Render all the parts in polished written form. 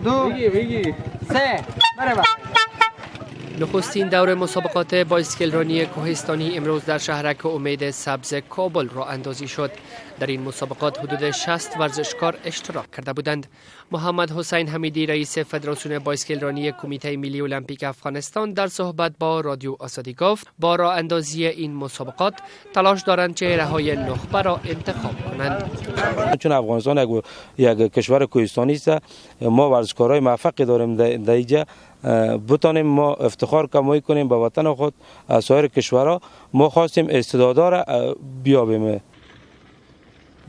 دو، سه، بره. نخستین دور مسابقات بایسکل کوهستانی امروز در شهرک امید سبز کابل راه اندازی شد. در این مسابقات حدود 60 ورزشکار اشتراک کرده بودند. محمد حسین حمیدی، رئیس فدراسیون بایسکل رانی کمیته ملی المپیک افغانستان، در صحبت با رادیو آزادی گفت با راه اندازی این مسابقات تلاش دارند چهره های نخبه را انتخاب کنند. چون افغانستان یک کشور کوهستانی است، ما ورزشکارای موفقی داریم. در اینجا بتانیم ما افتخار کمایی کنیم به وطن خود از سایر کشورها. ما خواستیم استعدادها را بیابیم.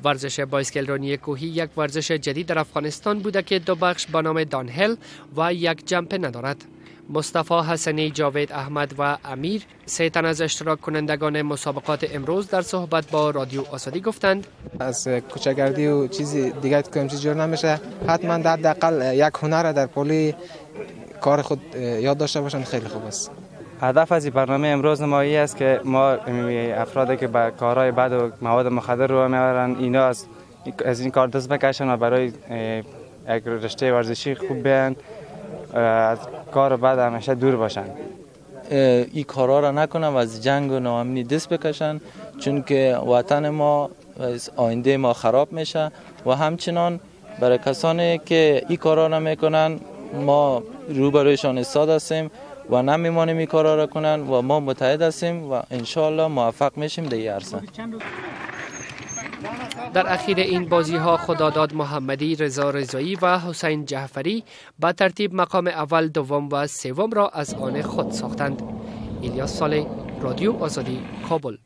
ورزش بایسکل رانی کوهی یک ورزش جدید در افغانستان بوده که دو بخش به نام downhill و یک جمپ ندارد. مصطفی حسنی، جاوید احمد و امیر، سه تن از اشتراک کنندگان مسابقات امروز، در صحبت با رادیو آزادی گفتند: از کوچه‌گردی و چیزی دیگه کم چیز جور نمیشه. حتما در حداقل یک هنر در پهلوی کار خود یاد داشته باشند، خیلی خوب است. هدف از این برنامه امروز ما است که ما افرادی که به کارهای بد و مواد مخدر رو میارن، اینا از این کار دست بکشن و برای یک رشته ورزشی خوب بیان، از کار بد همیشه دور باشن. این کارا را نکنن و از جنگ و ناامنی دست بکشن، چون که وطن ما، آینده ما خراب میشه و همچنان برای کسانی که این کارا را میکنن ما روبرویشان ایستاد هستیم و نمیمانیم این کارا را کنن و ما متحد هستیم و انشاءالله موفق میشیم در این عرصه. در اخیر این بازی ها خداداد محمدی، رضا رضایی و حسین جعفری به ترتیب مقام اول، دوم و سوم را از آن خود ساختند. الیاس صالح، رادیو آزادی، کابل.